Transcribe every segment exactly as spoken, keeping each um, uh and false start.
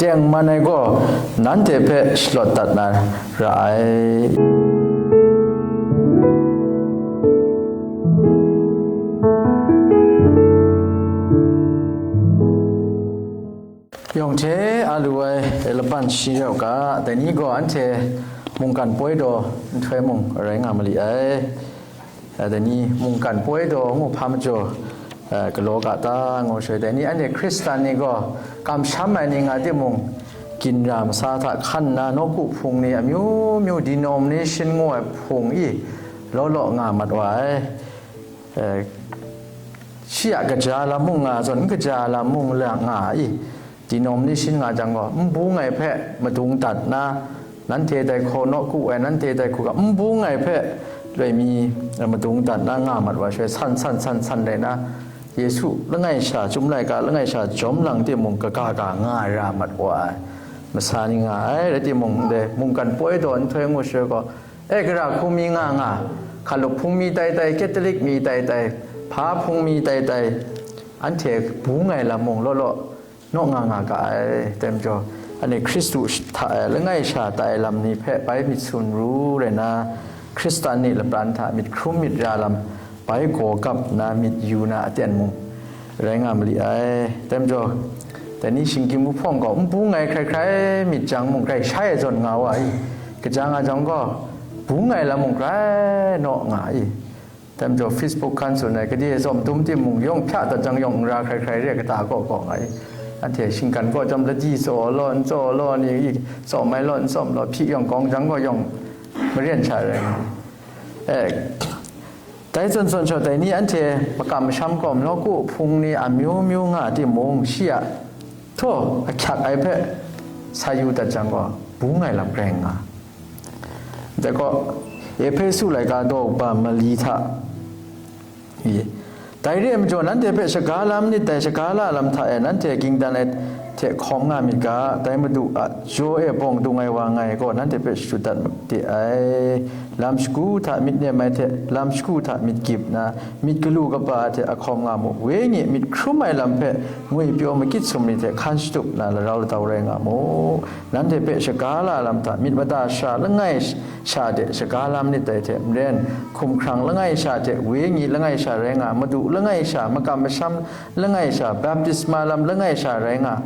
Tengman ai gaw nanhte hpe shalawt dat na ra ai. Yawng hte a lu ai laban shi rau ga, dai ni gaw anhte mungkan poi daw nhtoi mung rai nga ma li ai. Dai ni mungkan poi daw ngu hpa majaw, eh, galaw ga ta ngu shaloi, dai ni anhte Hkristan ni gaw kamsham ai ni nga timung, ginra masa hta hkan nna nawku hpung ni amyu myu denomination ngu ai hpung i law law nga mat wa ai. Eh, shi a kaja lam mung nga zawn, n kaja lam mung la nga i, denomination nga jang gaw, n bung ai hpe madung dat nna, nanhte dai hkaw nawku ai, nanhte dai hku ga, n bung ai hpe loi mi, eh, madung dat na nga mat wa shaloi, san san san san rai na, Yesu langai sha, Chyum Laika langai sha jawm lang timung, kaga ga nga ra mat wa ai masa ni nga ai. Rai timung, ndai mungkan poi daw nhtoi ngu shaloi gaw, e, gara hku mi nga nga, Hkalup hpung mi tai tai, Catholic mi tai tai, hpa hpung mi tai tai, anhte bung ai lam mung law law, naw nga nga ga ai. Dai majaw, anhte Hkristu hta e langai sha tai lam ni hpe bai myit sun ru rai na, Hkristan ni lapran hta myit hkrum myit ra lam bai gaw gap nna myit yu na aten mung rai nga ma li ai. Dai majaw, dai ni shinggyim wuhpawng gaw n bung ai hkrai hkrai myit jang mung, grai shai ai zawn nga wa i, kaja nga jang gaw, bung ai lam mung grai naw nga i. Dai majaw, Facebook hkan tsun ai, gade tsawm dum timung, yawng hpya dat jang yawng n ra hkrai hkrai re, kata kaw kaw nga i. Anhte shinggan kaw jam ladi tsaw law, n tsaw law ni, i tsawm ai law, n tsawm law, hpyi yawng kawng jang gaw yawng maren sha rai nga. E, dai zawn zawn shaw, dai ni anhte makam masham gaw nawku hpung ni amyu myu nga timung, shi a htaw ahkyak ai hpe sa yu dat jang gaw, bung ai lam rai nga. Dai gaw, Ehpesu laika daw ba mali hta, i, dai re ai majaw, nanhte hpe shaga la manit dai, shaga la lam hta e nanhte ging dan ai hte hkawm nga myit ga, dai Madu a jaw e bawng dung ai wa ngai gaw, nanhte hpe shadut dat de ai. Lam shagu hta myit nem ai hte, lam shagu hta myit gyip nna, myit galu kaba hte a hkawm nga mu. Wenyi myit hkrum ai lam hpe ngwipyaw magit sumri hte hkan shatup nna larau ladau rai nga mu. Nanhte hpe shaga la lam hta, myit mada sha langai sha de shaga la manit dai hte maren, hkumhkrang langai sha hte, wenyi langai sha rai nga, Madu langai sha, makam masham langai sha, baptisma lam langai sha rai nga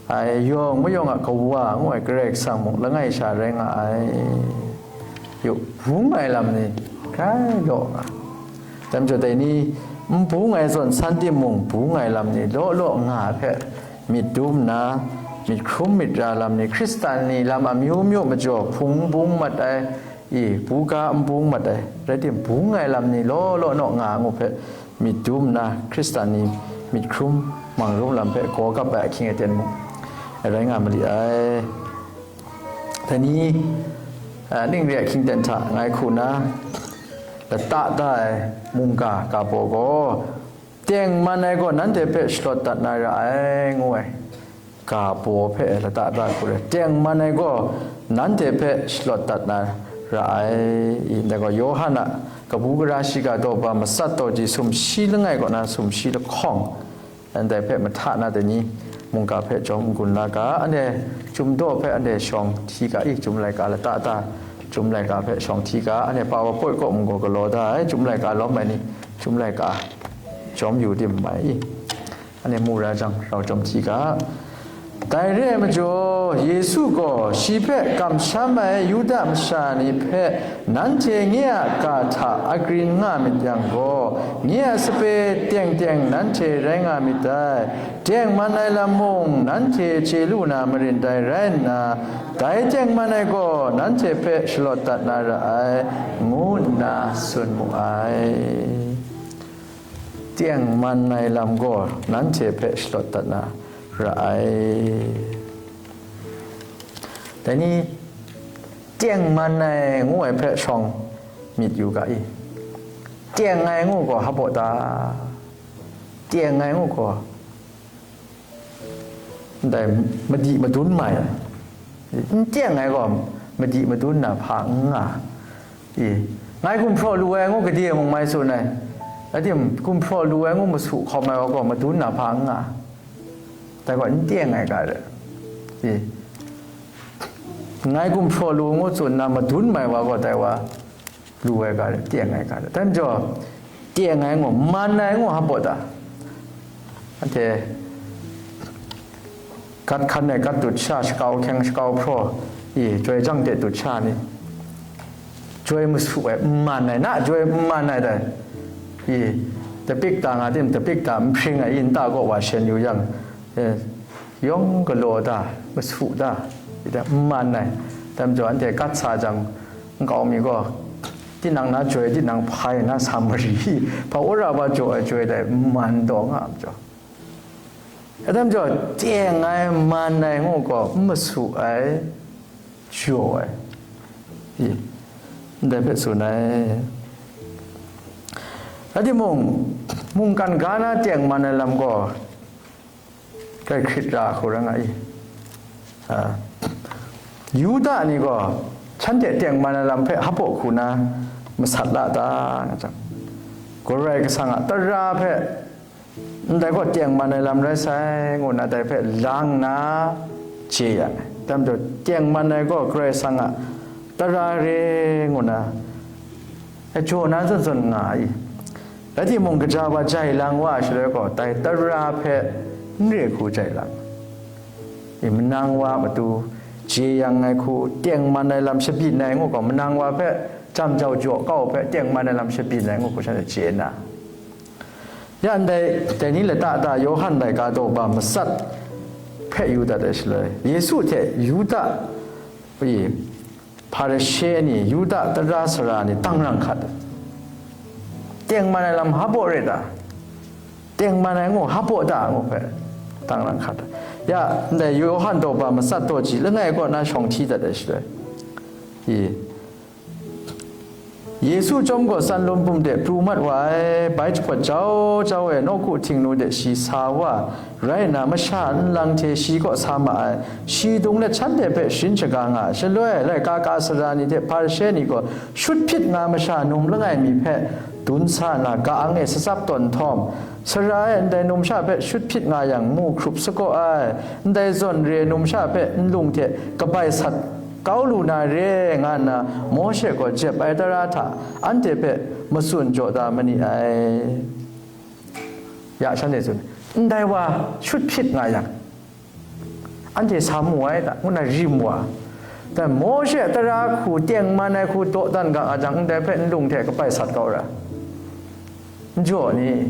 ai, yawng mayawng a Kawa ngu ai Karai Kasang mung langai sha rai nga ai. Yu, bung ai lam ni grai law nga. Dai majaw, dai ni n bung ai zawn san timung, bung ai lam ni law law nga ai hpe myit dum nna, myit hkrum myit ra lam ni, Hkristan ni lam amyu myu majaw hpung n bung mat ai, i, buga n bung mat ai, rai tim, bung ai lam ni law law naw nga ai ngu hpe myit dum nna, Hkristan ni myit hkrum mang rum lam hpe gaw gap ai ahkying aten mung rai nga ma li ai. Dai ni, a, ning re ahkying ten hta ngai hku na lata da ai mungga ga baw gaw, tengman ai gaw nanhte hpe shalawt dat na ra ai, ngu ai ga baw hpe lata da hku re. Tengman ai gaw nanhte hpe shalawt dat na ra ai. I, ndai gaw, Yawhan a kabu gara shiga daw ba matsat daw ji sumshi langai kaw na sumshi lahkawng, ndai hpe mahta na dai ni mungga hpe jawm n-gun la ga, anhte Chyum daw hpe anhte shawng hti ga i, Chyum laika lata da, Chyum laika hpe shawng hti ga, anhte PowerPoint kaw mung gaw galaw da ai, Chyum laika lawm ai ni, Chyum laika jawm yu tim mai i, anhte mu ra jang, rau jawm hti ga. Dai re ai majaw, Yesu gaw shi hpe kamsham ai Yuda masha ni hpe, nanhte nye a ga hta agrin nga myit yang gaw, nye a sape teng teng nanhte rai nga myit dai. Tengman ai lam mung nanhte chye lu na marin dai rai nna, dai tengman ai gaw nanhte hpe shalawt dat na ra ai, ngu nna tsun mu ai. Tengman ai lam gaw nanhte hpe shalawt dat na ra ai. Dai ni, tengman ai ngu ai hpe shawng myit yu ga i? Teng ai ngu gaw hpa baw ta? Teng ai ngu gaw ndai madi madun mai ai. N teng ai gaw madi madun na hpa n nga. I, ngai gumhpraw lu ai ngu gade mung mai tsun ai. Adim gumhpraw lu ai ngu masu hkawm ai wa gaw madun na hpa n nga. Dai gaw n teng ai ga re. Ngai gumhpraw lu ngu tsun na madun mai wa gaw, dai wa lu ai ga, teng ai ga, dai majaw, teng ai ngu, man ai ngu, hpa baw ta? Anhte gat hkan ai gat dut sha, shakau hkyeng shakau hpraw, i, joi jang de dut sha ni, joi masu ai, n man ai, na joi n man ai dai, i, tapik ta nga tim, tapik ta n hpring ai, i, nta kaw wa shen yu yang, e, yawng galaw da, masu da, i, da, n man ai. Dai majaw, anhte gat sa jang, nkau mi gaw, tinang na joi, tinang hpai na sa mari, hpa wora wa jaw ai joi dai n man taw nga a majaw. Dai majaw, teng ai, man ai ngu gaw, n masu ai, jaw ai, i, ndai hpe tsun ai. Rai timung, mungkan ga na teng man ai lam gaw, grai hkrit ra hku rai nga i. A, Yuda ni gaw, shanhte teng man ai lam hpe hpa baw hku na masat la ta, nga jang, Karai Kasang a tara hpe, ndai gaw teng man ai lam rai sai, ngu na dai hpe lang na chye ya ai. Dai majaw, teng man ai gaw Karai Kasang a tara re, ngu na, e, jaw na zawn zawn nga i. Rai timung, kaja wa jai lang wa ai shaloi gaw, dai tara hpe n re hku jai lang. I, manang wa a matu chye yang ai hku, teng man ai lam shabyin ai ngu gaw, manang wa hpe jam jau jaw kau hpe teng man ai lam shabyin ai ngu hku, shanhte chye na. Ya ndai, dai ni lata ta Yawhan laika daw ba matsat hpe yu dat ai shaloi, Yesu hte Yuda, i, Hparishe ni, Yuda tara sara ni tangrang hkat, teng man ai lam hpa baw re ta? Teng man ai ngu hpa baw ta? Ngu hpe tangrang hkat. Ya ndai Yawhan daw ba matsat daw ji langai kaw na shawng hti dat ai shaloi, i, Yesu chyawm gaw tsan lum bum de pru mat wa ai, bai jahpawt jau jau e, nawku htingnu de shi sa wa rai nna, masha nlang hte shi kaw sa ma ai, shi dung let shanhte hpe sharin shaga nga ai. Shaloi, laika ka sara ni hte Hparishe ni gaw shut hpyit nga masha num langai mi hpe dun sa nna, ka-ang e satsap tawn nhtawm, sara e ndai numsha hpe shut hpyit nga yang, mu hkrup sagaw ai, ndai zawn re numsha hpe nlung hte kabai sat kau lu na re, nga nna Mawshe gaw jep ai tara hta anhte hpe matsun jaw da ma ni ai. Ya shanhte tsun, ndai wa shut hpyit nga yang, anhte sa mu ai ta, ngu na rim wa. Dan Mawshe a tara hku teng man ai hku dawdan ga nga jang, ndai hpe nlung hte kabai sat kau ra. N jaw ni?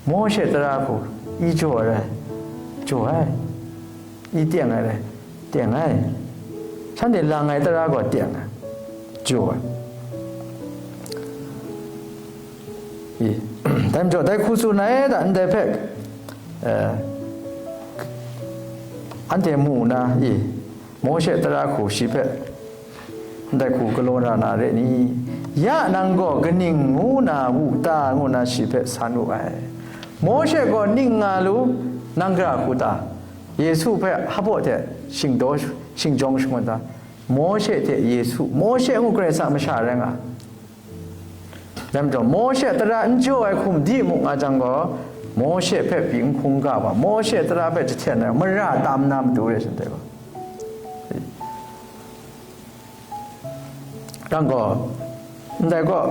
Mawshe tara hku i jaw ai rai? Jaw ai. I teng ai rai? Teng ai. Shanhte lang ai tara gaw teng ai, jaw ai. I, dai majaw, dai hku tsun ai da, ndai hpe, eh, anhte mu na, i, Mawshe tara hku shi hpe ndai hku galaw na na re ni? Ya nang gaw kaning ngu na wu ta? Ngu na shi hpe san wu ai. Mawshe gaw ning nga lu, nang gara hku ta? Yesu hpe hpa baw hte shingdaw, shingjawng shangun ta? Mawshe hte Yesu, Mawshe ngu Karai Kasang a masha rai nga. Dai majaw, Mawshe a tara n jaw ai hkum di mu nga jang gaw, Mawshe hpe pyi n hkungga wa, Mawshe a tara hpe jahten ai mara tam na matu re shanhte gaw. Yang gaw, ndai gaw,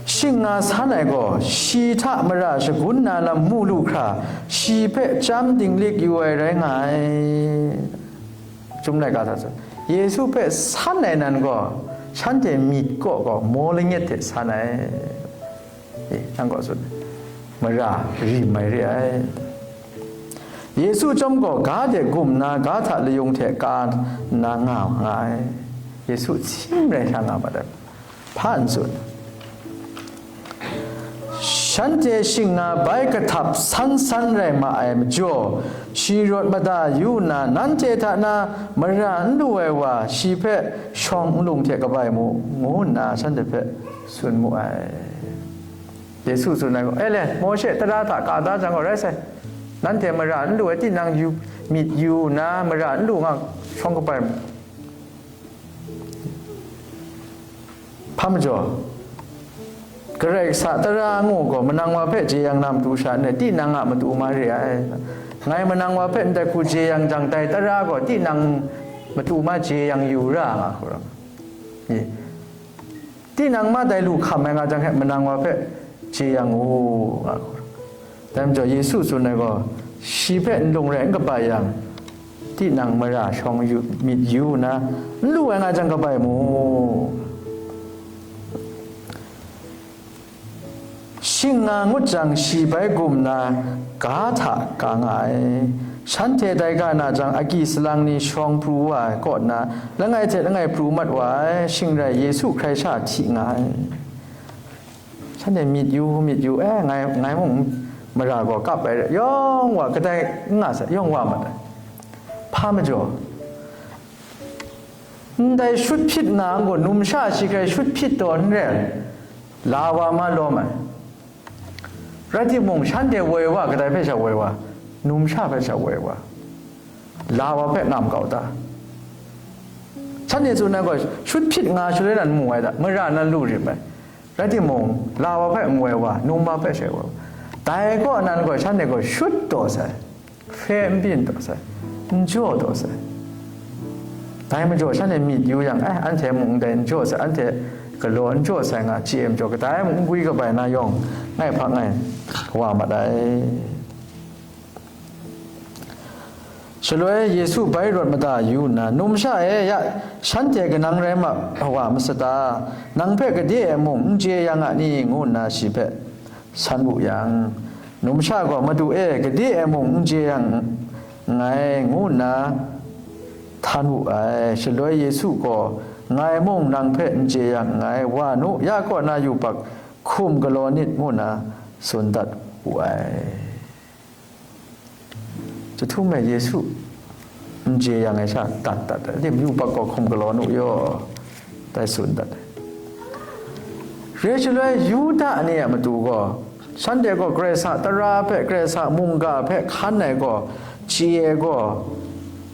shing nga san ai gaw, shi hta mara shagun na lam mu lu hkra, shi hpe chyam dinglik yu ai rai nga ai. Chyum laika hta tsun, Yesu hpe san ai nan gaw, shanhte myit kaw gaw maw lanyet hte san ai. E, nang kaw tsun, mara rim ai re ai. Yesu chyawm gaw ga de gum nna, ga hta layung hte ka nna nga nga ai. Yesu htim rai hkra nga mat ai. Hpa n tsun? Shanhte shing nga bai kahtap san san rai ma ai majaw, shi rawt mada yu nna, nanhte hta na mara n lu ai wa, shi hpe shawng nlung hte kabai mu, ngu nna shanhte hpe tsun mu ai. Yesu tsun ai gaw, "E le, Mawshe tara hta ka da jang gaw rai sai, nanhte mara n lu ai tinang yu, myit yu nna, mara n lu nga shawng kabai mu." Hpa majaw, Karai Kasang a tara ngu gaw, manang wa hpe jeyang na matu sha n rai, tinang a matu ma re ai. Ngai manang wa hpe ndai hku jeyang jang, dai tara gaw tinang matu ma jeyang yu ra nga hku ram. Tinang ma dai lu hkam ai nga jang hte, manang wa hpe jeyang u, nga hku ram. Dai majaw Yesu tsun ai gaw, shi hpe nlung rai n kabai yang, tinang mara shawng yu, myit yu nna, n lu ai nga jang kabai mu. Shing nga ngut jang, shi bai gum nna, ga hta ga nga ai. Shanhte dai ga na jang, agyi salang ni shawng pru wa ai kaw nna, langai hte langai pru mat wa ai, shing rai Yesu hkrai sha hti nga ai. Shanhte myit yu, myit yu, e, ngai, ngai mung mara gaw kap ai, yawng wa kadai n nga sai, yawng wa mat ai. Hpa majaw, ndai shut hpyit nga ai gaw, numsha shi hkrai shut hpyit taw n re ai, la wa ma lawm ai. Rai timung, shanhte woi wa, kadai hpe sha woi wa? Numsha hpe sha woi wa? La wa hpe ngam kau ta? Shanhte tsun ai gaw, shut hpyit nga shaloi nan mu ai ta? Mara nan lu rim ai. Rai timung, la wa hpe n woi wa, numsha hpe sha woi wa? Dai gaw nan gaw, shanhte gaw shut taw sai, hpe n byin taw sai, n jaw taw sai. Dai majaw, shanhte myit yu yang, eh, anhte mung ndai n jaw sai, anhte galaw n jaw sai nga chye ai majaw, kadai mung n gwi kabai na yawng, ngai hpa ngai wa mat ai. Shaloi Yesu bai rawt mada yu nna, "Numsha e, ya shanhte kanang rai ma wa masat ta? Nang hpe gade e mung n jeyang a ni?" ngu nna shi hpe san wu yang, numsha gaw, "Madu e, gade e mung n jeyang nngai," ngu nna htan wu ai. Shaloi Yesu gaw, "Ngai mung nang hpe n jeyang nngai, wa nu, ya kaw na yubak hkum galaw nit," ngu nna tsun dat wu ai. Jahtum e Yesu n jeyang ai sha dat dat ai, lim yubak gaw hkum galaw nu yaw, dai tsun dat ai. Re shaloi Yuda ni a matu gaw, shanhte gaw Karai Kasang tara hpe, Karai Kasang mungga hpe hkan ai gaw, chye ai gaw,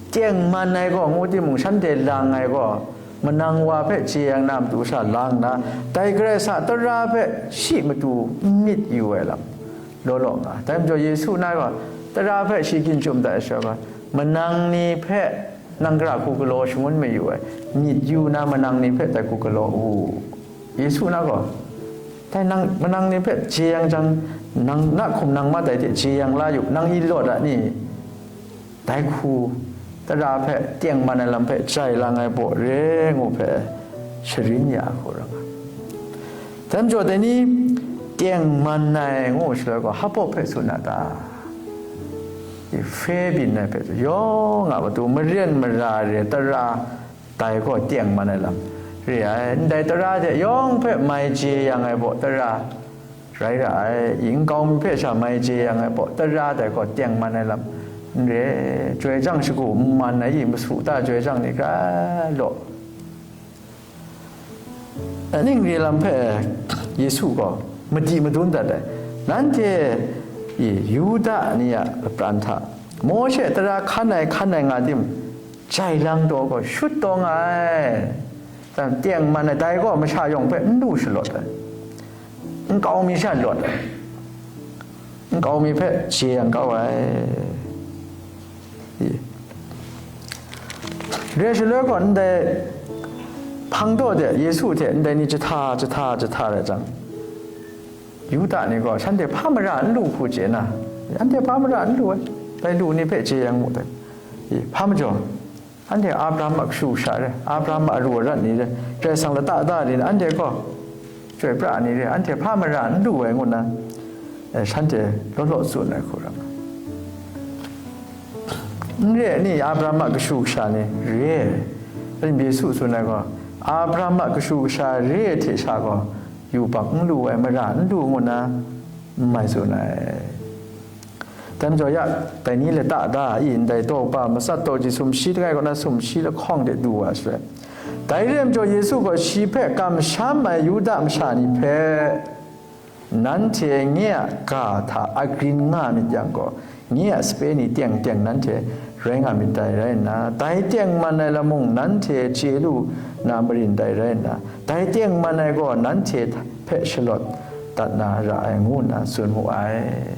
tengman ai gaw, ngu timung, shanhte lang ai gaw, manang wa hpe chye yang na matu sha lang nna, dai Karai Kasang tara hpe shi matu n myit yu ai lam law law nga. Dai majaw Yesu na gaw, tara hpe shi ginjum dat ai sha gaw, manang ni hpe nang gara hku galaw shangun mayu ai, myit yu na manang ni hpe dai hku galaw u. Yesu na gaw, dai nang, manang ni hpe jeyang jang, nang na hkum nang ma dai hte jeyang la yu, nang i lawt a ni? Dai hku, tara hpe tengman ai lam hpe jai lang ai baw re ngu hpe sharin ya hku ram ai. Dai majaw dai ni tengman ai ngu shaloi gaw, hpa hpe tsun a ta? Hpe byin ai hpe, yawng a matu maren mara re tara, dai gaw tengman ai lam re ai. Ndai tara hte yawng hpe mai jeyang ai baw tara rai ra ai. Nkau mi hpe sha mai jeyang ai baw tara dai gaw tengman ai lam n re. Chyoi jang shagu n man ai, i masu ta chyoi jang ni hkra law. Ningri lam hpe Yesu gaw madi madun dat ai. Nanhte i Yuda ni a lapran hta Mawshe tara hkan ai, hkan ai nga tim, jai lang taw gaw shut taw nga ai. Teng man ai, dai gaw masha yawng hpe n lu shalawt ai, nkau mi sha lawt ai, nkau mi hpe jeyang kau ai. Re shaloi gaw, ndai hpang daw de Yesu hte ndai ni jahta jahta jahta rai jang, Yuda ni gaw shanhte hpa mara n lu hku chye na, anhte hpa mara n lu ai, dai lu ni hpe jeyang mu dai. Hpa majaw, anhte Abraham a kashu kasha re, Abraham a aru arat ni re, Karai Kasang lata da ni re, anhte gaw chyoi pra ni re, anhte hpa mara n lu ai ngu nna, eh, shanhte law law tsun ai hku ram. N re ai ni, Abraham a kashu kasha ni re ai. Rim Yesu tsun ai gaw, Abraham a kashu kasha re ai hte sha gaw, yubak n lu ai, mara n lu ngu nna n mai tsun ai. Dai majaw ya, dai ni lata da i, ndai daw ba matsat daw ji sumshi langai kaw na sumshi lahkawng de du wa shaloi, dai re ai majaw Yesu gaw shi hpe kamsham ai Yuda masha ni hpe, "Nanhte nye a ga hta agrin nga myit yang gaw, nye a sape ni teng teng nanhte rai nga myit dai rai nna, dai tengman ai lam mung nanhte chye lu na marin dai rai nna, dai tengman ai gaw nanhte hpe shalawt dat na ra ai," ngu nna tsun mu ai.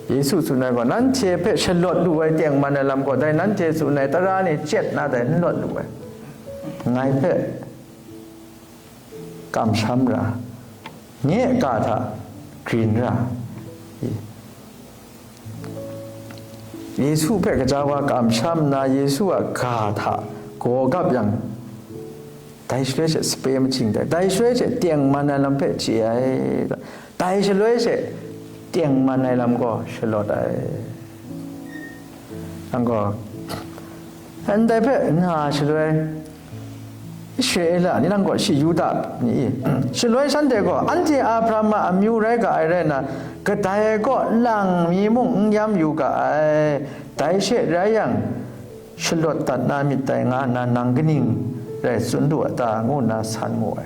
Yesu tsun ai gaw, nanhte hpe shalawt lu ai tengman ai lam gaw, dai nanhte tsun ai tara ni chyet na dai n lawt lu ai. Ngai hpe kamsham ra, nye a ga hta grin ra. Yesu hpe gaja wa kamsham nna, Yesu a ga hta gaw gap yang, dai shaloi she sape machying dai, dai shaloi she tengman ai lam hpe chye ai, dai shaloi she tengman ai lam gaw shalawt ai. Nang gaw, ndai hpe nga shaloi, Israela ni nang gaw shi Yuda ni i, shaloi shanhte gaw, anhte Abraham a amyu rai ga ai rai nna, kadai kaw lang mi mung n yam yu ga ai, dai she rai yang, shalawt dat na myit dai nga nna, nang kaning rai tsun lu a ta? Ngu nna san mu ai.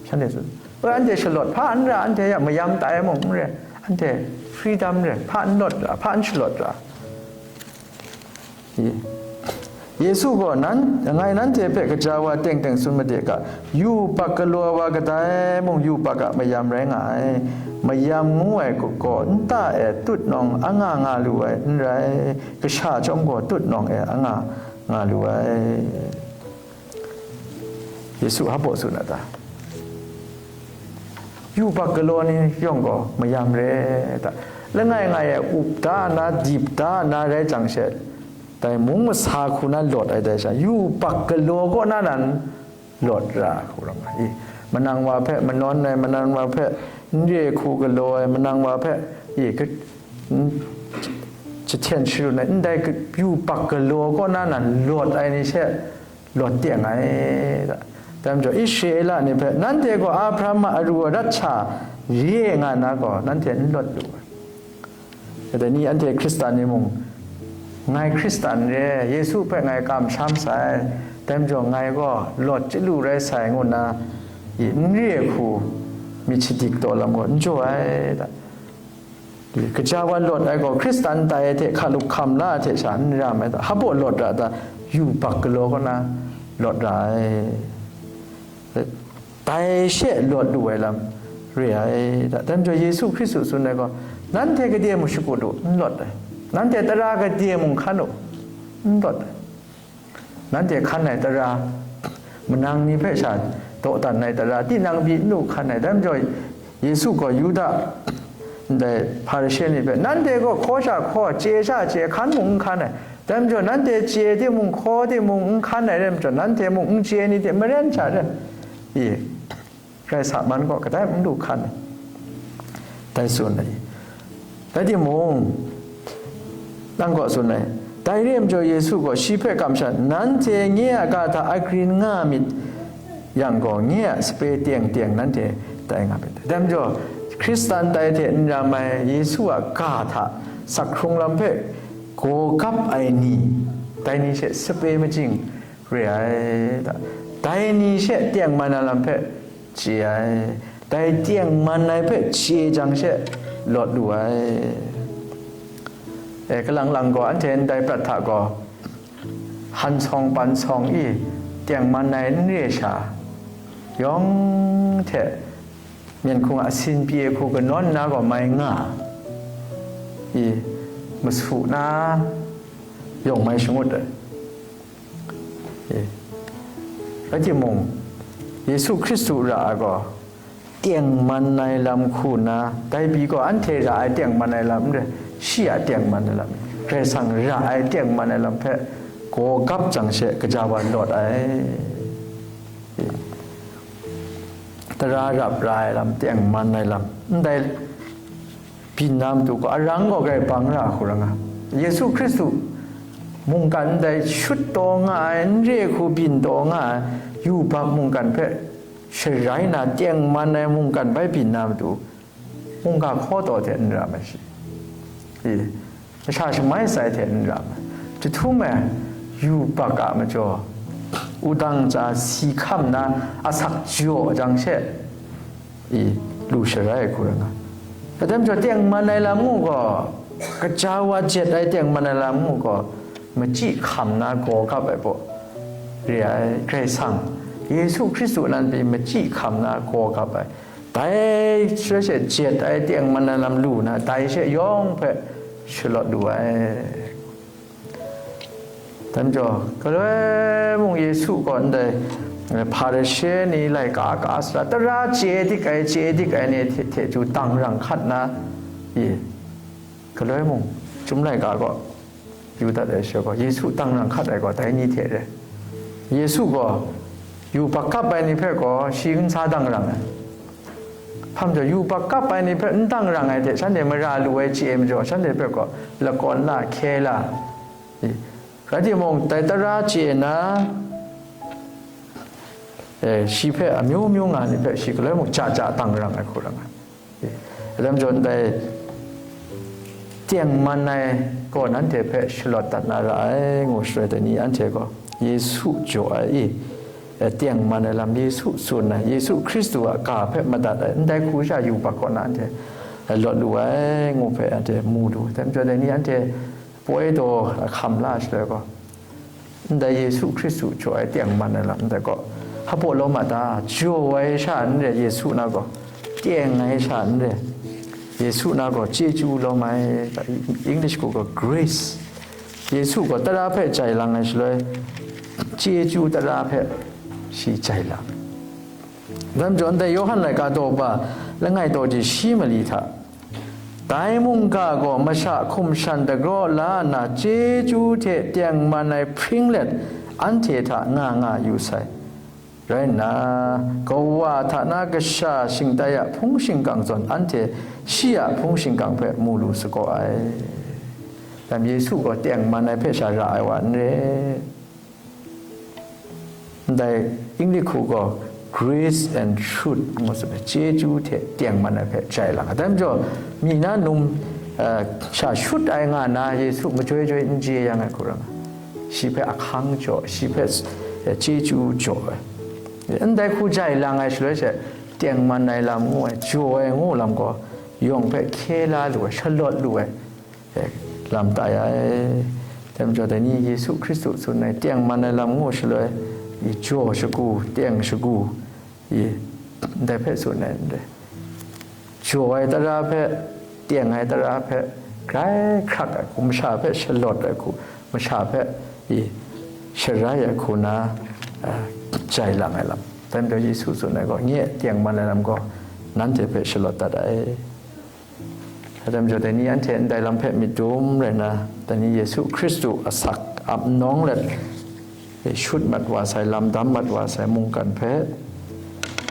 Shanhte tsun, "Oi, anhte shalawt hpa n ra, anhte ya mayam tai mung n re, anhte freedom re, hpa n lawt ra, hpa n shalawt ra." Ye-, Yesu gaw, "Nan, ngai nanhte hpe gaja wa teng teng tsun made ga, yubak galaw ai wa kadai mung yubak a mayam rai nga ai. Mayam ngu ai gaw, nta e tutnawng anga nga lu ai n rai, kasha chyawm gaw tutnawng e anga nga lu ai." Yesu hpa baw tsun a ta? Yubak galaw ni yawng gaw mayam re ta? Langai ngai e up da na, dip da na rai jang she, dai mung masa hku na lawt ai dai sha, yubak galaw kaw na nan lawt ra hku ram ai. I, manang wa hpe manawn ai, manang wa hpe n re hku galaw ai, manang wa hpe, i, ka-, n-, jahten sharun ai, ndai ka-, yubak galaw kaw na nan lawt ai ni she, lawt teng ai ta. Dai majaw, Israela ni hpe, "Nanhte gaw Abraham a aru arat sha re nga na gaw, nanhte n lawt lu ai. Dai ni anhte Hkristan ni mung, 'Ngai Hkristan re, Yesu hpe ngai kamsham sai, dai majaw ngai gaw lawt chyalu rai sai,' ngu nna, i, n re ai hku myit shadik taw lam gaw n jaw ai ta." Gaja wa lawt ai gaw, Hkristan tai ai hte hkalup hkam la ai hte sha n ram ai ta? Hpa baw lawt ra ta? Yubak galaw kaw na lawt ra ai. Dai she lawt lu ai lam re ai ta? Dai majaw, Yesu Hkristu tsun ai gaw, "Nanhte gade mung shakut u, n lawt ai. Nanhte tara gade mung hkan u, n lawt ai. Nanhte hkan ai tara, manang ni hpe sha dawdan ai tara, tinang pyi n lu hkan ai." Dai majaw, Yesu gaw Yuda, ndai Hparishe ni hpe, "Nanhte gaw hkaw sha hkaw, chye sha chye, hkan mung n hkan ai. Dai majaw, nanhte chye timung, hkaw timung n hkan ai rai majaw, nanhte mung n chye ni hte maren sha rai, i, Karai sa man gaw kadai mung n lu hkan ai," dai tsun ai. Rai timung, nang kaw tsun ai, dai re ai majaw Yesu gaw shi hpe kamsham, "Nanhte nye a ga hta agrin nga myit yang gaw, nye a sape teng teng nanhte tai nga myit dai." Dai majaw, Hkristan tai hte n ram ai Yesu a ga hta sak hkrung lam hpe gaw gap ai ni, dai ni she sape majing re ai ta? Dai ni she tengman ai lam hpe chye ai, dai tengman ai hpe chye jang she lawt lu ai. E, kalang lang gaw, anhte ndai prat hta gaw, han sawng pan sawng i, tengman ai n re sha, yawng hte myen hkung a asin pyi ai hku kanawn nna gaw mai nga i, masu na yawng mai shangut ai. E, rai timung, Yesu Hkristu ra ai gaw, tengman ai lam hku nna, dai pyi gaw anhte ra ai tengman ai lam n rai, shi a tengman ai lam, Karai Kasang ra ai tengman ai lam hpe gaw gap jang she gaja wa lawt ai. E, tara rap ra ai lam, tengman ai lam, ndai byin na matu gaw, arang gaw grai bang ra hku rai nga. Yesu Hkristu mungkan ndai shut taw nga ai, n re hku byin taw nga ai, yubak mungkan hpe sharai na tengman ai mungkan bai byin na matu, mungga hkaw taw hte n ram ai shi, i, masha shamai sai hte n ram ai. Jahtum e, yubak a majaw, wudang hta si hkam na asak jaw jang she, i, lu sharai ai hku rai nga. Dai majaw, tengman ai lam ngu gaw, gaja wa jet ai tengman ai lam ngu gaw, machyi hkam na gaw gap ai baw re ai. Karai Kasang, Yesu Hkristu nan pyi machyi hkam na gaw gap ai, dai shaloi she jet ai tengman ai lam lu na, dai she yawng hpe shalawt lu ai. Dai majaw, galoi mung Yesu gaw ndai Hparishe ni laika ka sara, tara chye dik ai, chye dik ai ni hte, hte chyu dang rang hkat na, i, galoi mung, Chyum laika gaw yu dat ai sha gaw, Yesu dang rang hkat ai gaw, dai ni hte re. Yesu gaw yubak kap ai ni hpe gaw, shi n sa dang rang ai. Hpa majaw, yubak kap ai ni hpe n dang rang ai hte, shanhte mara lu ai chye majaw, shanhte hpe gaw lakawn la, hkye la, i, rai timung, dai tara chye na, e, shi hpe amyu myu nga ni hpe, shi galoi mung ja ja dang rang ai hku rai nga. E, alam jaw ndai tengman ai gaw nanhte hpe shalawt dat na ra ai, ngu shaloi dai ni anhte gaw Yesu jaw ai i, e, tengman ai lam, Yesu tsun ai, Yesu Hkristu a ga hpe madat ai, ndai hku sha yubak kaw na anhte, e, lawt lu ai, ngu hpe anhte mu lu. Dai majaw dai ni anhte poi daw ahkam la shaloi gaw, ndai Yesu Hkristu jaw ai tengman ai lam ndai gaw, hpaw lawm a ta? Jaw ai sha n re, Yesu na gaw, teng ai sha n re, Yesu na gaw chyeju lawm ai, English hku gaw grace. Yesu gaw tara hpe jai lang ai shaloi, chyeju tara hpe shi jai lang. Dai majaw, ndai Yawhan laika daw ba langai daw ji shi mali hta, dai mungga gaw masha hkum shan dagraw la nna, chyeju hte tengman ai hpring let anhte hta nga nga yu sai. Rai nna, kawa hta na kasha shingtai a hpung shingkang zawn anhte shi a hpung shingkang hpe mu lu sagaw ai. Dai Yesu gaw tengman ai hpe sha ra ai wa n re. Ndai English hku gaw grace and truth ngu tsun ai, chyeju hte tengman ai hpe jai lang ai. Dai majaw, myi na num, eh, sha shut ai nga na, Yesu majoi joi n je yang ai hku rai nga, shi hpe ahkang jaw, shi hpe, eh, chyeju jaw ai. Ndai hku jai lang ai shaloi she, tengman ai lam ngu ai, jaw ai ngu lam gaw, yawng hpe hkye la lu ai, shalawt lu ai, e, lam tai ai. Dai majaw, dai ni Yesu Hkristu tsun ai tengman ai lam ngu shaloi, i, jaw shagu, teng shagu, i, ndai hpe tsun ai n re. Jaw ai tara hpe, teng ai tara hpe, grai hkrak ai hku, masha hpe shalawt ai hku, masha hpe, i, sharai ai hku na, a, jai lang ai lam. Dai majaw, Yesu tsun ai gaw, nye tengman ai lam gaw, nanhte hpe shalawt dat ai. Dai majaw, dai ni anhte ndai lam hpe myit dum rai nna, dai ni Yesu Hkristu asak ap nawng let, e, shut mat wa sai, lam dam mat wa sai mungkan hpe,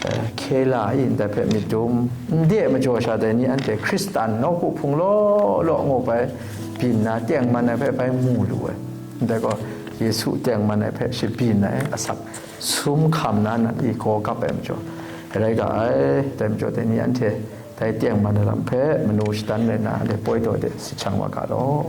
e, hkye la i, ndai hpe myit dum. Ndai majaw sha, dai ni anhte Hkristan nawku hpung law law ngu ai byin na tengman ai hpe bai mu lu ai. Ndai gaw, Yesu tengman ai hpe shabyin ai asak sum hkam na nan i gaw kap ai majaw, rai ga ai. Dai majaw, dai ni anhte dai tengman ai lam hpe manu shadan rai nna, anhte poi daw de si hkyang wa ga law.